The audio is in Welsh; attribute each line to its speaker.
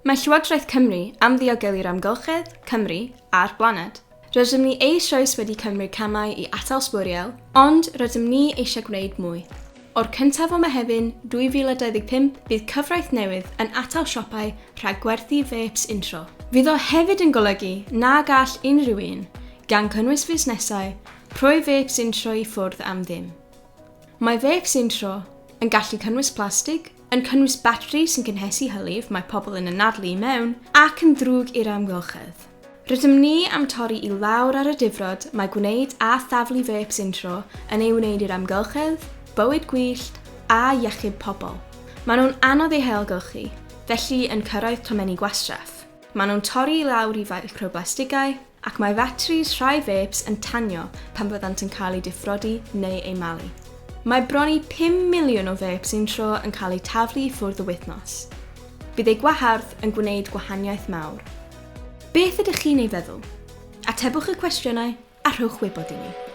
Speaker 1: Mae Llywodraeth Cymru am ddiogelu'r amgylchedd, Cymru, a'r blaned. Rydym ni eisoes wedi cymryd camau i atal sbwriel, ond rydym ni eisiau gwneud mwy. O'r cyntaf o Mehefin 2025 bydd cyfraith newydd yn atal siopau rhag gwerthu fêps untro. Fydd o hefyd yn golygu na gall unrhyw un, gan cynnwys fusnesau, rhoi fêps untro i ffwrdd am ddim. Mae fêps untro yn gallu cynnwys plastig, yn cynnwys batri sy'n cynhesu hylif mae pobl yn anadlu i mewn, ac yn ddrwg i'r amgylchedd. Rydym ni am torri i lawr ar y difrod mae gwneud a thaflu fêps untro yn ei wneud i'r amgylchedd, bywyd gwyllt, a iechyd pobl. Maen nhw'n anodd eu hailgylchu, felly yn cyrraedd tomenni gwastraff. Maen nhw'n torri i lawr i ficroblastigau, ac mae fatris rhai fêps yn tanio pan fyddant yn cael eu difrodi neu eu malu. Mae bron i 5 miliwn o fêps untro yn cael eu taflu i ffwrdd y wythnos. Bydd eu gwahardd yn gwneud gwahaniaeth mawr. Beth ydych chi'n ei feddwl? Atebwch y cwestiynau a rhowch wybod i ni.